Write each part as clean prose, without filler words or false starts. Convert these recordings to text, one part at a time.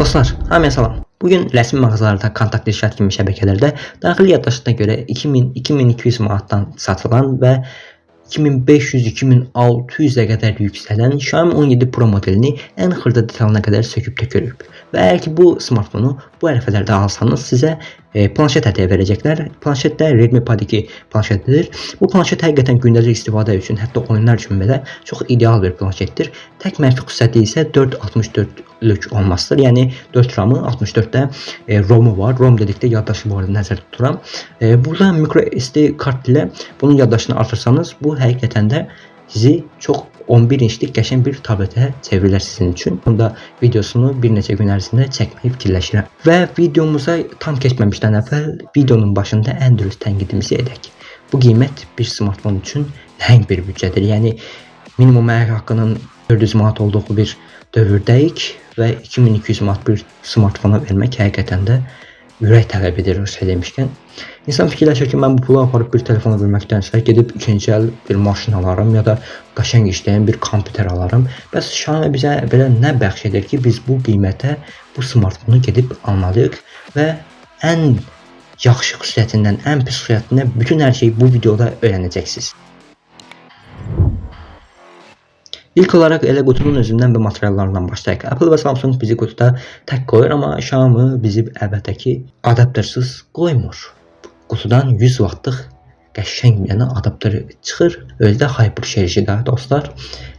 Dostlar, hamıya salam. Bugün rəsmi mağazalarda, kontaktlı şirkət kimi şəbəkələrdə daxili yaddaşına görə 2000-2200 manatdan satılan və 2500-2600-ə qədər yüksələn Xiaomi 17 Pro modelini ən xırda detalına qədər söküb tökürük. Və əgər ki bu smartfonu bu ərəfələrdə alsanız sizə planşet hədiyyə verəcəklər. Planşet də Redmi Pad 2 planşetidir. Bu planşet həqiqətən gündəlik istifadə üçün, hətta oyunlar üçün belə çox ideal bir planşetdir. Tək mənfi xüsusiyyəti isə 4.64-lük olmasıdır. Yəni 4 RAM-ı, 64 də ROM-u var. ROM dedikdə yaddaşı bu arada nəzərdə tuturam. Burada micro SD kart ilə bunun yaddaşını artırsanız bu həqiqətən də sizi çox 11 inçlik qəşəng bir tabletə çevirilər sizin üçün. Bunda videosunu bir neçə gün ərzində çəkməyi fikirləşirəm. Və videomuza tam keçməmişdən əvvəl videonun başında ən dürüst tənqidimizi edək. Bu qiymət bir smartfon üçün nəhəng bir büdcədir. Yəni minimum əmək haqqının 400 manat olduğu bir dövrdəyik və 2200 manat bir smartfona vermək həqiqətən də ürək tələb edir şey demişkən. İnsan fikirləşir ki, mən bu pulu aparıb bir telefona verməkdənsə gedib ikinci əl bir maşın alaram ya da qəşəng işləyən bir kompüter alaram. Bəs Xiaomi bizə belə nə bəxş edir ki, biz bu qiymətə bu smartfonu gedib almalıyıq və ən yaxşı xüsusiyyətindən, ən pis xüsusiyyətindən bütün hər şeyi bu videoda öyrənəcəksiniz. İlk olaraq elə qutunun özündən və materiallarından başlayaq. Apple və Samsung bizi qutuda tək qoyur, amma Xiaomi bizi əlbəttə ki adaptersız qoymur. Qutudan 100 wattlıq qəşəng bir dənə adapter çıxır. Özü də HyperSharge da dostlar.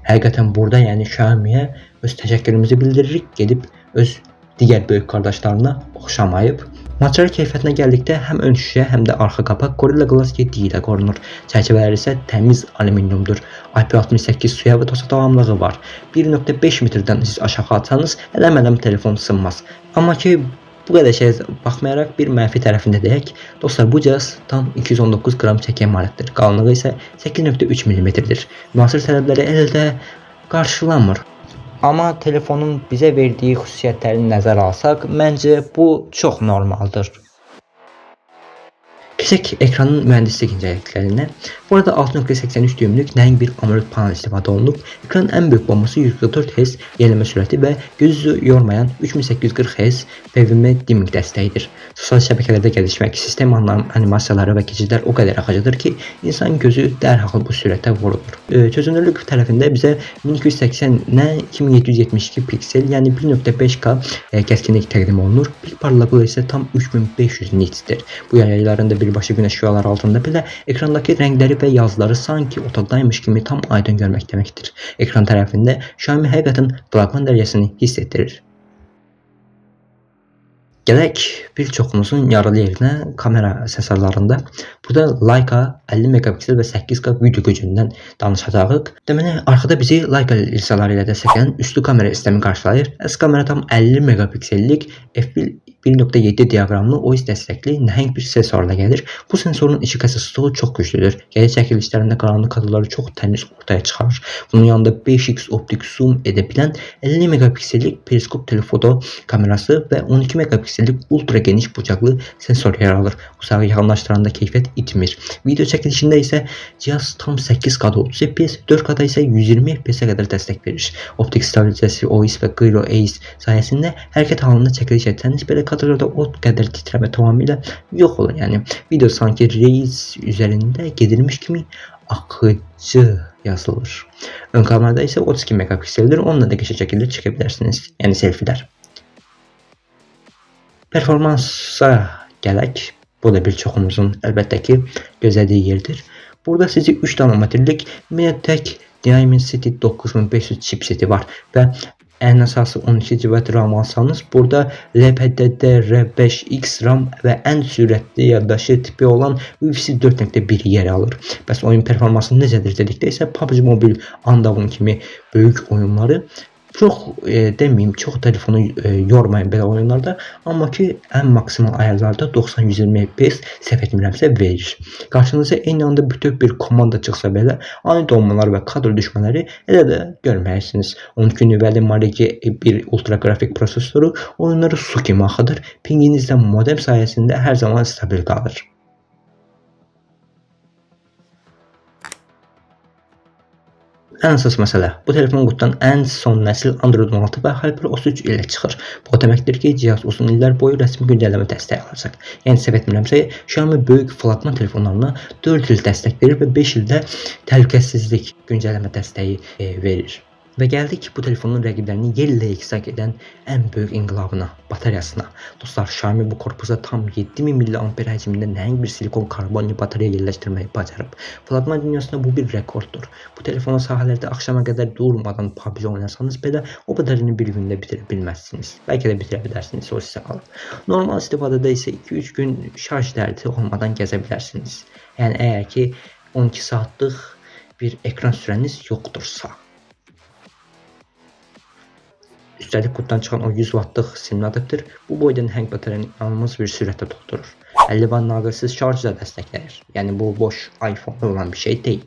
Həqiqətən burada yəni Xiaomi-yə öz təşəkkürümüzü bildiririk. Gedib öz digər böyük qardaşlarına oxşamayıb. Material keyfiyyətinə gəldikdə həm ön şüşə, həm də arxa qapaq Gorilla Glass 7 ilə qorunur. Çərçivələr isə təmiz alüminiumdur. IP68 suya və toza davamlılığı var. 1.5 metrdən siz aşağı atsanız ələm-ələm telefon sınmaz. Amma ki bu qədər şeyə baxmayaraq bir mənfi tərəfində deyək, dostlar bu cihaz tam 219 qram çəkiyə malikdir. Qalınlığı isə 8.3 mm-dir. Müasir tələbləri elə də qarşılamır. Amma telefonun bizə verdiyi xüsusiyyətləri nəzərə alsaq, məncə bu çox normaldır. Keçək ekranın mühəndislik incəliklərinə. Bu arada 6.83 düymlük nəhəng bir AMOLED panel istifadə olunub. Ekranın ən böyük bombası 144 Hz yenilmə sürəti və gözünüzü yormayan 3840 Hz PWM dimming dəstəyidir. Sosial şəbəkələrdə gəzişmək, sistem animasiyaları və keçidlər o qədər axıcıdır ki, insan gözü dərhal bu sürətə vurulur. Çözünürlük tərəfində bizə 1280-nə 2772 piksel, yəni 1.5K kəskinlik təqdim olunur. Pik parlaqlığı isə tam 3500 nitsdir. Bu yaylarında birbaşa günəş şüaları altında belə ekrandakı rəngləri və yazıları sanki otaqdaymış kimi tam aydın görmək deməkdir. Ekran tərəfində Xiaomi həqiqətən flaqman dərəcəsini hiss etdirir. Gələk bir çoxumuzun yaralı yerinə kamera sensorlarında. Burada Leica 50 megapiksel və 8K video gücündən danışacağıq. Deməli, arxada bizi Leica linzaları ilə dəstəklənən üçlü kamera sistemi qarşılayır. S kamera tam 50 megapiksellik f1 1.7 diaqramlı OIS dəstəkli nəhəng bir sensorla gəlir. Bu sensorun işıq həssaslığı çox güclüdür. Gecə çəkilişlərində qaranlıq kadrları çox təmiz ortaya çıxarır. Bunun yanında 5x optik zoom edə bilən 50 megapiksellik periskop telefoto kamerası və 12 megapiksellik ultra geniş bucaqlı sensor yer alır. Uzağı yaxınlaşdıranda keyfiyyət itmir. Video çəkilişində isə cihaz tam 8K-da 30 FPS, 4K-da isə 120 FPS-ə qədər dəstək verir. Optik stabilizasiya OIS və Gyro ACE sayəsində hərəkət halında çəkiliş etsəniz belə kadrlarda o qədər titrəmə tamamilə yox olur. Yəni video sanki reels üzərində gedilmiş kimi axıcı yazılır. Ön kamerada isə 32 megapikseldir. Onunla da qəşəng şəkildə çəkə bilərsiniz. Yəni selfilər. Performansa gələk. Bu da bir çoxumuzun əlbəttə ki gözlədiyi yerdir. Burada sizi 3 nanometrlik MediaTek Dimensity 9500 chipseti var və ən əsası 12 GB RAM alsanız, burada LPDDR5X RAM və ən sürətli yaddaşı tipi olan UFS 4.1 yer alır. Bəs oyun performansı necədir dedikdə isə PUBG Mobile, Andaun kimi böyük oyunları çox deməyim, çox telefonu yormayın belə oyunlarda, amma ki ən maksimal ayarlarda 90-120 FPS səhv etmirəmsə verir. Qarşınıza eyni anda bütöv bir komanda çıxsa belə ani donmalar və kadr düşmələri elə də görməyirsiniz. 12 nüvəli Mali G1 ultra qrafik prosesoru oyunları su kimi axıdır. Pinginiz də modem sayəsində hər zaman stabil qalır. Ən əsas məsələ, bu telefon qutudan ən son nəsil Android 16 və HyperOS 3 ilə çıxır. Bu o deməkdir ki, cihaz uzun illər boyu rəsmi güncəlləmə dəstəyi alacaq. Yəni səhv etmirəmsə, Xiaomi böyük flaqman telefonlarına 4 il dəstək verir və 5 ildə təhlükəsizlik güncəlləmə dəstəyi verir. Və gəldik bu telefonun rəqiblərini yerlə yeksan edən ən böyük inqilabına, bataryasına. Dostlar, Xiaomi bu korpusa tam 7000 mAh həcmində nəhəng bir silikon karbonli batarya yerləşdirməyi bacarıb. Flaqman dünyasında bu bir rekorddur. Bu telefonu sahələrdə axşama qədər durmadan PUBG oynasanız belə o bataryanı bir gündə bitirə bilməzsiniz. Bəlkə də bitirə bilərsiniz, o sizə qalır. Normal istifadədə isə 2-3 gün şarj dərdi olmadan gəzə bilərsiniz. Yəni əgər ki 12 saatlıq bir ekran sürəniz yoxdursa. Üstəlik qutudan çıxan o 100 wattlıq simli adapter bu boyda nəhəng bataryanı inanılmaz bir sürətlə doldurur. 50 watt naqilsiz şarjı da dəstəkləyir. Yəni bu boş iPhone olan bir şey deyil.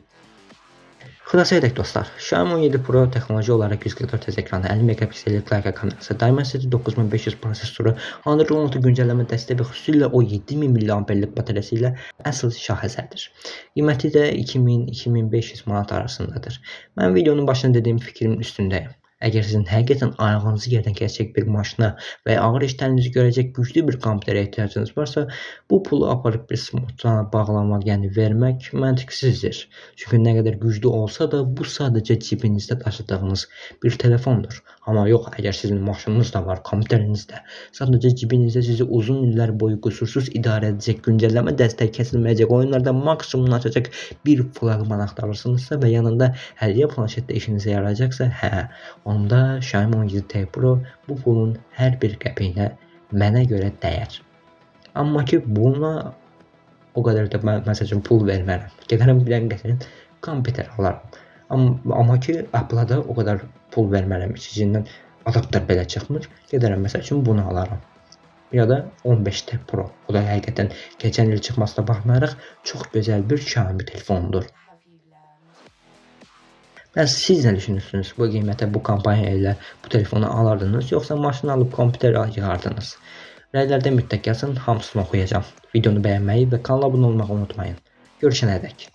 Xülasə edək dostlar, Xiaomi 17 Pro texnoloji olaraq 144 Hz ekranı, 50 megapiksellik Leica kamerası, Dimensity 9500 prosesoru, Android 16 güncəlləmə dəstəyi və xüsusilə o 7000 mAhlik bataryası ilə əsl şahesərdir. Qiyməti də 2000-2500 manat arasındadır. Mən videonun başında dediyim fikrimin üstündəyəm. Əgər sizin həqiqətən ayağınızı yerdən kəsəcək bir maşına və ya ağır işlərinizi görəcək güclü bir kompüterə ehtiyacınız varsa, bu pulu aparıb bir smartfona bağlamaq, yəni vermək məntiqsizdir. Çünki nə qədər güclü olsa da bu sadəcə cibinizdə daşıdığınız bir telefondur. Amma yox, əgər sizin maşınınız da var, kompüteriniz də, sadəcə cibinizdə sizi uzun illər boyu qüsursuz idarə edəcək, güncəlləmə dəstəyi kəsilməyəcək, oyunlarda maksimumunu açacaq bir flaqman axtarırsınızsa və yanında hədiyyə planşetdə işinizə yarayacaqsa, hə, onda Xiaomi 17T Pro bu pulun hər bir qəpiyinə mənə görə dəyər. Amma ki buna o qədər də mən məsəl üçün pul vermərəm. Gedərəm bir dənə qəşəng kompüter alaram. Amma ki Apple-a da o qədər pul vermərəm. İçindən adapter belə çıxmır. Gedərəm məsəl üçün bunu alaram. Ya da 15T Pro. O da həqiqətən keçən il çıxmasına baxmayaraq çox gözəl bir Xiaomi telefonudur. Bəs siz nə düşünürsünüz? Bu qiymətə, bu kampaniya ilə bu telefonu alardınız, yoxsa maşın alıb kompüter yığardınız? Rəylərdə mütləq yazın, hamısını oxuyacağam. Videonu bəyənməyi və kanala abunə olmağı unutmayın. Görüşənədək.